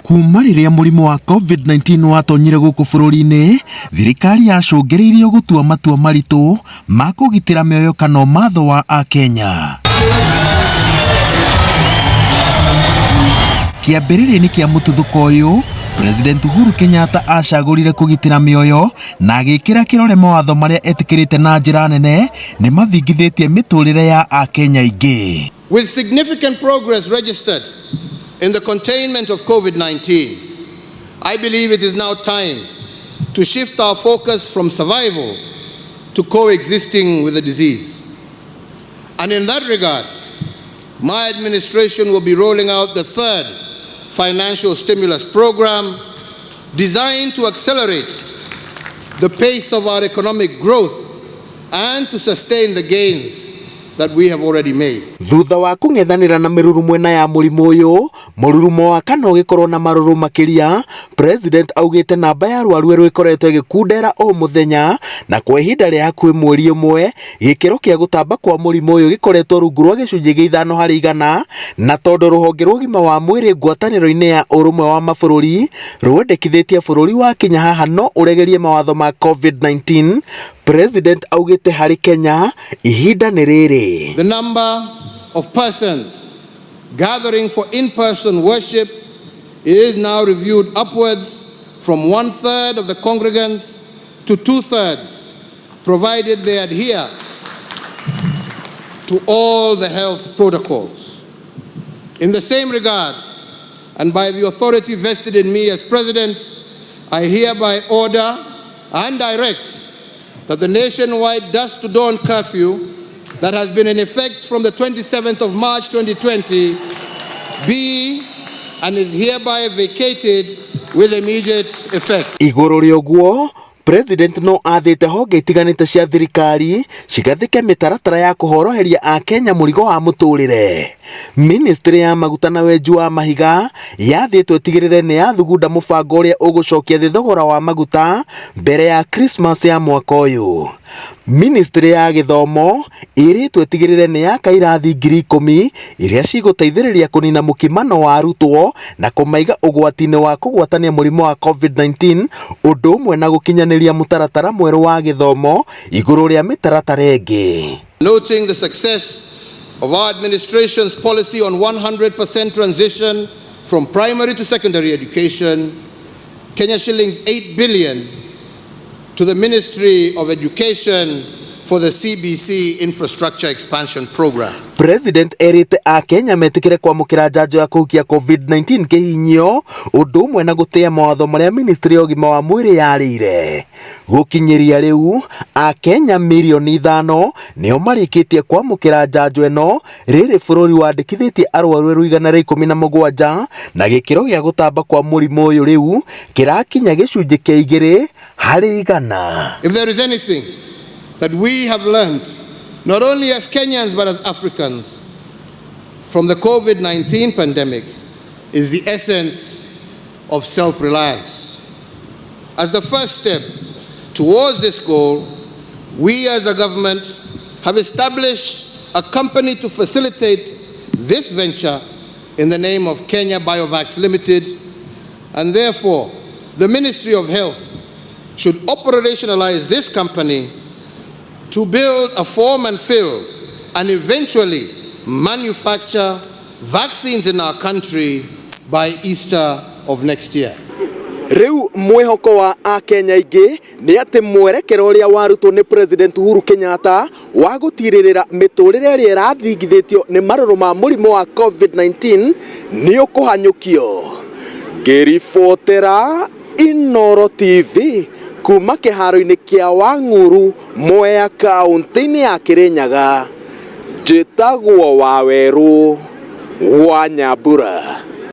Kuma rĩrĩa mũrimũ wa COVID-19 watonyire gũkũ bũrũri-inĩ, thirikari yacũngĩrĩirio gũtua matua maritũ ma kũgitĩra mĩoyo kana ũmatho wa Akenya. Kĩambĩrĩria-inĩ kĩa mũtuthũko ũyũ, President Uhuru Kenyatta acagũrire kũgitĩra mĩoyo na agĩkĩra kĩrore mawatho marĩa etĩkĩrĩte na njĩra nene nĩ mathingithĩtie mĩtũrĩre ya Akenya aingĩ. With significant progress registered in the containment of COVID-19, I believe it is now time to shift our focus from survival to coexisting with the disease. And in that regard, my administration will be rolling out the third financial stimulus program designed to accelerate the pace of our economic growth and to sustain the gains that we have already made. Thutha wa kũng'ethanĩra na mĩrurumo ĩna ya mũrimũ ũyũ, mũrurumo wa kana ũgĩkorwo na marũrũ makĩria, President augĩte namba ya arwaru erũ ĩkoretwo ĩgĩkundera o mũthenya na kwa ihinda rĩa hakuhĩ mweri ũmwe, gĩkĩro kĩa gũtamba kwa mũrimũ ũyũ gĩkoretwo rungu rwa gĩcunjĩ gĩa 5%, na tondũ rũhonge rwa ũgima wa mwĩrĩ ngwatanĩro-inĩ ya ũrũmwe wa mabũrũri rwendekithĩtie bũrũri wa Kenya haha no ũregerie mawatho ma COVID-19, President augĩte harĩ Kenya ihinda nĩ rĩrĩ. The number of persons gathering for in-person worship is now reviewed upwards from 1/3 of the congregants to 2/3, provided they adhere to all the health protocols. In the same regard, and by the authority vested in me as president, I hereby order and direct that the nationwide dusk to dawn curfew that has been in effect from the 27th of March 2020 be and is hereby vacated with immediate effect. Igũrũ rĩa ũguo, President no athĩte honge itiganĩte cia thirikari cigathĩke mĩtaratara ya kũhoroheria Akenya mũrigo wa mũtũrĩre. Ministry ya maguta na wenji wa mahiga yathĩtwo ĩtigĩrĩre nĩ yathugunda mũbango ũrĩa ũgũcokia thĩ thogora wa maguta mbere ya Christmas ya mwaka ũyũ. Ministry ya gĩthomo ĩrĩtwo ĩtigĩrĩre nĩ yaka irathi 10,000 iria cigũteithĩrĩria kũnina mũkimano wa arutwo na kũmaiga ũgwati-inĩ wa kũgwatania mũrimũ wa COVID-19, ũndũ ũmwe na gũkinyanĩria mũtaratara mwerũ wa gĩthomo igũrũ rĩa mĩtaratara ĩngĩ. Noting the success of our administration's policy on 100% transition from primary to secondary education, Kenya shillings 8 billion to the Ministry of Education for the CBC Infrastructure Expansion Program. President erĩte Akenya metĩkĩre kwamũkĩra njanjo ya kũhukia COVID-19 kĩhinyio, ũndũ ũmwe na gũtĩa mawatho marĩa ministry ya ũgima wa mwĩrĩ yarĩire. Gũkinyĩria rĩu, Akenya 5 mirioni nĩo marĩkĩtie kwamũkĩra njanjo ĩno, rĩrĩ bũrũri wandĩkithĩtie arwaru erũ 117, na gĩkĩro gĩa gũtamba kwa mũrimũ ũyũ rĩu kĩrakinya 2%. If there is anything that we have learned, not only as Kenyans but as Africans, from the COVID-19 pandemic, is the essence of self-reliance. As the first step towards this goal, we as a government have established a company to facilitate this venture in the name of Kenya BioVax Limited, and therefore the Ministry of Health should operationalize this company to build a form and fill and eventually manufacture vaccines in our country by Easter of next year. Rĩu mwĩhoko wa Akenya aingĩ nĩ atĩ mwerekera ũrĩa warutwo nĩ President Uhuru Kenyatta wa gũtirĩrĩra mĩtũrĩre ĩrĩa ĩrathingithĩtio nĩ marũrũ ma mũrimũ wa COVID-19 nĩ ũkũhanyũkio. Ngĩribotera Inooro TV kuma kĩharo-inĩ kĩa Wang'uru, Mwea, kaũntĩ-inĩ ya Kĩrĩnyaga, njĩtagwo Wawerũ wa Nyambura.